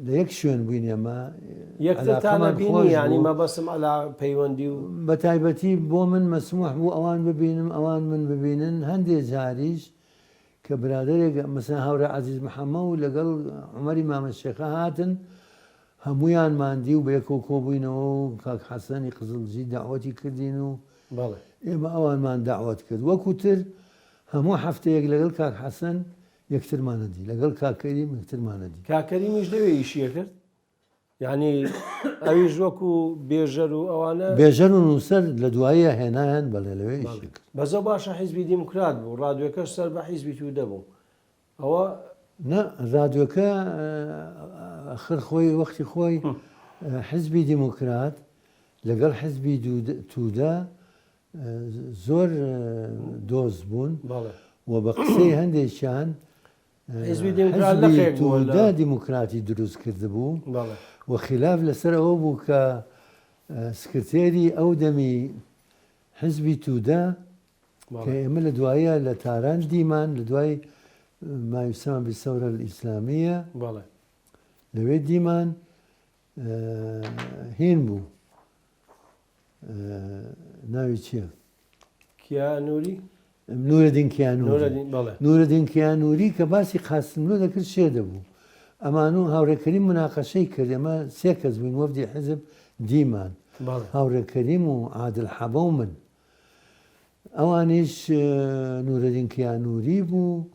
لە یەک شوێن بووین ئێمە یەکترتان عەلاقەمان ئەبینی خۆش یانی بوو. مەبەستم عەلا پەیوەندی و. بە تایبەتی بۆ من مەسموح بوو ئەوان ببینم ئەوان من ببینن هەندێ جاریش کە برادەرێک مەسەلەن هاوڕێ عەزیز محەمە و لەگەڵ عومەری مامە شێخە هاتن هەموویانمان دی و بەیەکەوە کۆبووینەوە و کاک حەسەنی قزڵجی دەعوەتی کردین و بەڵێ. ئێمە ئەوانمان دەعوەت کرد وەکوو تر هەموو هەفتەیەک لەگەڵ کاک حەسەن یەکترمان ئەدی لەگەڵ کاک کەریم یەکترمان ئەدی. کاک کەریمیش لەوێ ئیشی ئەکرد؟ یانی ئەویش وەکو بێژەر و ئەوانە؟ بێژەر و نووسەر لە دواییە هێنایان بەڵێ لەوێ ئیشی کرد. بەس ئەو باشە حیزبی دیموکرات بوو ڕادیۆکەش سەر بە حیزبی تودە بوو ئەوە. نا ڕادیۆکە ئەخر خۆی وەختی خۆی حیزبی دیموکرات لەگەڵ حیزبی تودە زۆر دۆست بوون و بە قسەی هەندێکیان حزبی تودە دیموکراتی دروست کردبوو و خلاف لەسەر ئەوە بوو کە سکرتێری ئەو دەمی حزبی تودە کە ئێمە لە دوایە لە تاران دیمان لە دوای ما يسمى بالثورة الإسلامية لەوێ دیمان هین بوو ناوی چییە؟ کیانوری؟ نورەدین کیانوری نورەدین کیانوری کە باسی قاسملۆ دەکرد شێ دەبوو ئەمان و هاوڕێ کەریم مناقەشەی کرد ئێمە سێ کەس بووین وەفدی حزب دیمان هاوڕێ کەریم و عادل حەبە و من ئەوانیش نورەدین کیانوری بوو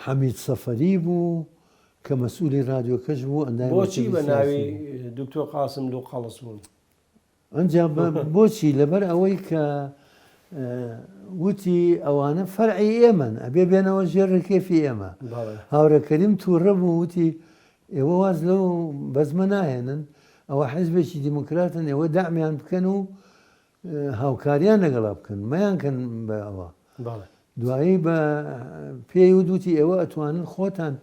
حەمید سەفەری بوو کە مەسئولی رادیۆکەش بوو ئەندامی بۆچی مەکتەبی بە سیاسی ناوی بوو. دکتۆر قاسملوو قەڵس بوون؟ ئەنجا بۆچی؟ لەبەر ئەوەی کە وتی ئەوانە فەرعی ئێمەن ئەبێ بێنەوە ژێر رکێفی ئێمە. هاوڕێ کەریم تووڕە بوو وتی ئێوە واز لەو بەزمە ناهێنن، ئەوە حیزبێکی دیموکراتن ئێوە دەعمیان بکەن و هاوکاریان لەگەڵا بکەن مەیانکەن بە ئەوە. دوایی بە پێی وت وتی ئێوە ئەتوانن خۆتان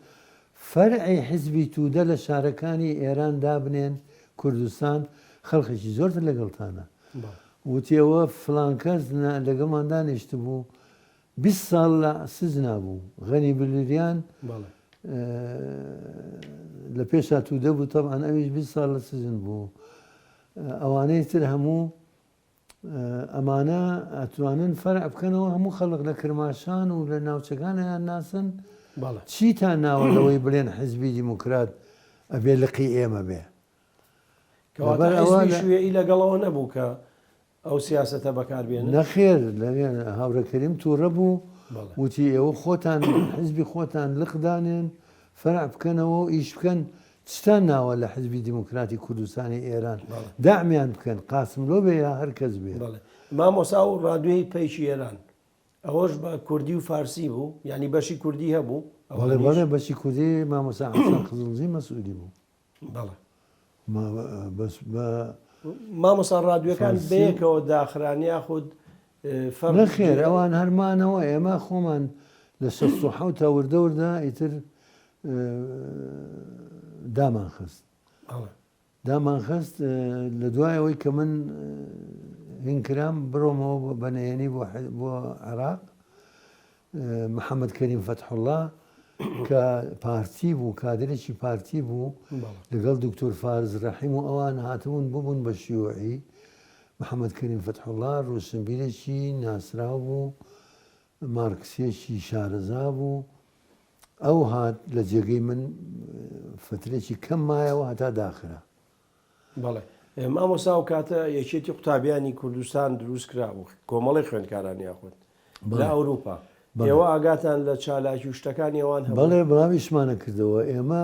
فەرعی حزبی تودە لە شارەکانی ئێران دابنێن کوردستان خەڵکێکی زۆرتر لەگەڵتانە وتی ئەوە فلان کەس لەگەڵمان دانیشتبوو. 20 ساڵ لە سجنا بوو. غەنی بلریان لە پێشا تودە بوو تەبعەن ئەویش 20 ساڵ لە سجن بوو. ئەوانەی تر هەموو ئەمانە ئەتوانن فەرع بکەنەوە هەموو خەڵک لە کرماشان و لە ناوچەکان ئەیان ناسن چیتان ناوە لەوەی بڵێن حزبی دیموکرات ئەبێ لقی ئێمە بێ کەواتە حزبی شوێعی لەگەڵەوە نەبوو کە ئەو سیاسەتە بەکار بێنن؟ نەخێر هاوڕێ کەریم تووڕە بوو وتی ئێوە خۆتان حزبی خۆتان لق دانێن فەرع بکەنەوە و ئیش بکەن چتان ناوە لە حزبی دیموکراتی کوردستانی ئێران دەعمیان بکەن قاسملۆ بێ یا هەر کەس بێ. بەڵێ مامۆستا ئەو ڕادیۆی پەیکی ئێران ئەوەش بە کوردی و فارسی بوو یانی بەشی کوردی هەبوو؟ بەڵێ بەڵێ بەشی کوردی مامۆستا حەسەن قزڵجی مەسئولی بوو. بەڵێ. بەس بە مامۆستا ڕادیۆکان بەیەکەوە داخران یاخود فەرق نەخێر ئەوان هەر مانەوە ئێمە خۆمان لە 67 تا وردە وردە ئیتر دامان خست دامان خست لە دوای ئەوەی کە من هین کرام بڕۆمەوە بە نهێنی بۆ عێراق محەممەد کەریم فەتحوڵا کە پارتی بوو کادرێکی پارتی بوو لەگەڵ دکتۆر فارز ڕەحیم و ئەوان هاتبوون ببوون بە شیوعی محەممەد کەریم فەتحوڵا ڕۆشنبیرێکی ناسراو بوو مارکسیەکی شارەزا بوو، ئەو هات لە جێگەی من فترێکی کەم مایەوە هەتا داخرا. بەڵێ مامۆستا ئەو کاتە یەکێتی قوتابیانی کوردستان دروست کرابوو کۆمەڵی خوێندکاران یاخود لە ئەوروپا ئێوە ئاگاتان لە چالاکی و شتەکانی ئەوان هەبوو؟ بەڵێ بڵاویشمانە کردەوە ئێمە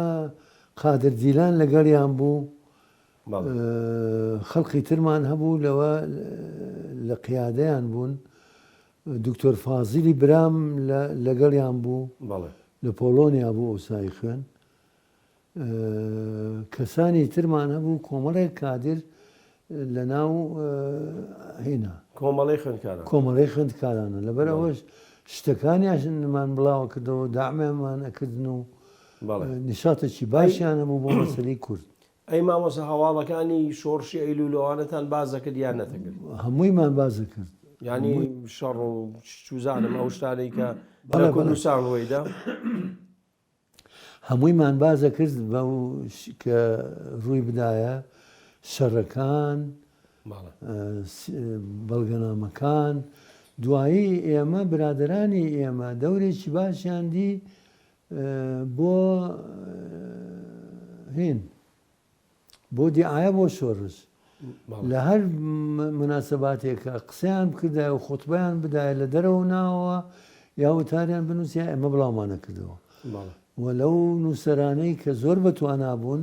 قادر دیلان لەگەڵیان بوو خەڵقی ترمان هەبوو لەوە لە قیادەیان بوون دکتۆر فازیلی برام لەگەڵیان بوو لە پۆڵۆنیا بوو ئەوسای خوێن کەسانی ترمان هەبوو کۆمەڵێک کادر لە ناو هینا کۆمەڵی خوێندکاران کۆمەڵی خوێندکارانە لەبەر ئەوەش شتەکانیانمان بڵاوە کردەوە داعمێمان ئەکردن و نیشاتێکی باشیان هەبوو بۆ مەسەلەی کورد ئەی مامۆستا هەواڵەکانی شۆڕشی ئەیلول و ئەوانەتان باس دەکرد یان نەتەکرد؟ هەموویمان باس دەکرد. یانی شەڕ و چوزانم ئەو شتانەی کە لە کوردستان ڕوویدا؟ هەموویمان باس دەکرد بەو کە ڕووی بدایە شەڕەکان بەڵگەنامەکان دوایی ئێمە برادەرانی ئێمە دەورێکی باشیان دی بۆ هین بۆ دیعاە بۆ شۆڕش لە هەر مناسباتێکە قسەیان بکردایە و خوتبەیان بدایە لە دەرەوە ناوەوە یا وتاریان بنووسیا ئێمە بڵاومانە کردەوە و لەو نووسەرانەی کە زۆر بەتوانا بوون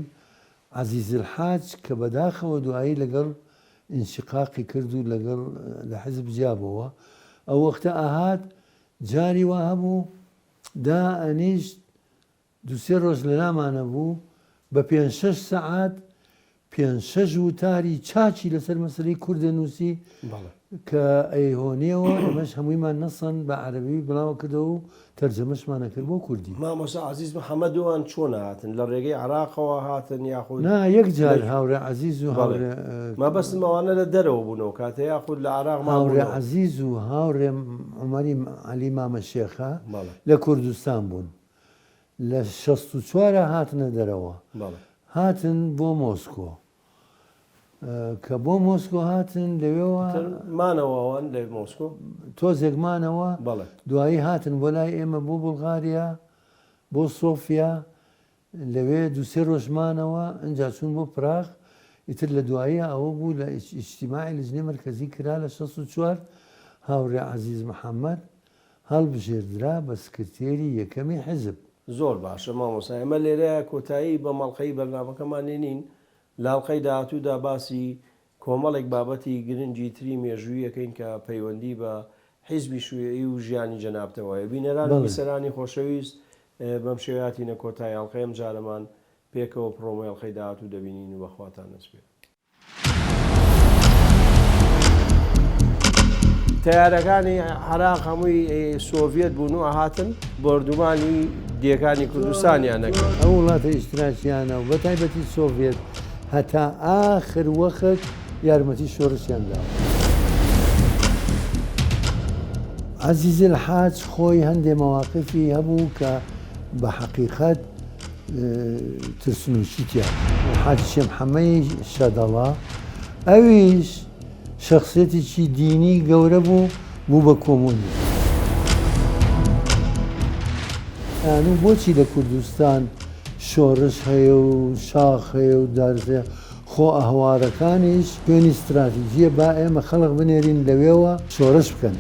عەزیز الحاج کە بەداخەوە دوایی لەگەڵ ئینشقاقی کرد و لەگەڵ لە حزب جیابەوە ئەو وەختە ئاهات جاری وا هەبوو دا ئەنیشت دوسێ ڕۆژ لەلامانە بوو بە پێنج شەش سەعات پێنج شەش وتاری چاکی لەسەر مەسەلەی کورد دەنووسی کە ئەیهۆنیەوە ئێمەش هەموویمان نەسەن بە عەرەبی بڵاوە کردەوە و تەرجەمەشمان ئەکرد بۆ کوردی. مامۆستا عەزیز محەمەد وان چۆن هاتن؟ لە ڕێگەی عێراقەوە هاتن یاخود نا یەک جار هاوڕێ عەزیز و هاوڕێ مەبەستم ئەوانە لە دەرەوە بوون ئەو کاتە یاخود لە عێراق مابوونەوە؟ هاوڕێ عەزیز و هاوڕێ عومەری عەلی مامە شێخە لە کوردستان بوون لە 64 هاتنە دەرەوە هاتن بۆ مۆسکۆ کە بۆ مۆسکۆ هاتن لەوێوە مانەوە ئەوان لە مۆسکۆ تۆزێک مانەوە دوایی هاتن بۆ لای ئێمە بۆ بولغاریا بۆ سۆفیا لەوێ دوو سێ ڕۆژ مانەوە ئنجا چوون بۆ پراغ ئیتر لە دواییا ئەوە بوو لە ئیجتیماعی لجنەی مەرکەزی کرا لە 64 هاوڕێ عەزیز محەمەد هەڵبژێردرا بە سکرتێری یەکەمی حیزب. زۆر باشە مامۆستا ئێمە لێرەیا کۆتایی بەم ئەڵقەی بەرنامەکەمان دێنین لە ئەڵقەی داهاتوودا باسی کۆمەڵێک بابەتی گرنگی تری مێژووی ئەکەین کە پەیوەندی بە حیزبی شویعی و ژیانی جەنابتەوە هەیە. بینەران و بیسەرانی خۆشەویست بەم شێوەیە هاتینە کۆتایی ئەڵقەی ئەم جارەمان، پێکەوە پڕۆمۆی ئەڵقەی داهاتوو دەبینین و بە خواتان ئەسپێرم. تەیارەکانی عراق هەمووی سۆڤیەت بوون و ئەهاتن بۆردومانی دێکانی کوردستانیان ئەکرد. ئەو وڵاتە ئیشتراکیانە و بەتایبەتی سۆڤیەت هەتا ئاخر وەخت یارمەتی شۆرشیان داوە. عەزیز الحاج خۆی هەندێ مەواقفی هەبوو کە بە حەقیقەت ترسنوکی تیا بوو. حاجی شێ محەمەی شەدەڵە ئەویش شەخسیەتێکی دینی گەورە بوو، بوو بە کۆمۆنیست. ئەیانوو بۆچی لە کوردستان شۆڕش هەیە و شاخ هەیە و دارس هەیە، خۆ ئەهوارەکانیش شوێنی ستراتیجیە با ئێمە خەڵک بنێرین لەوێوە شۆرش بکەن.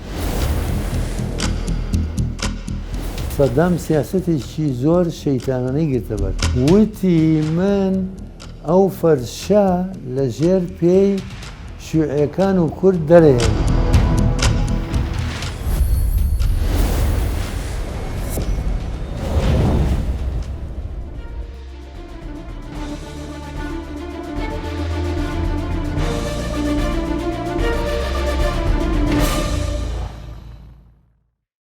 سەدام سیاسەتێکی زۆر شەیتانانەی گرتە بەر وتی من ئەو فەرشە لە ژێر پێی شیوعیەکان و کورد دەرەهێنم.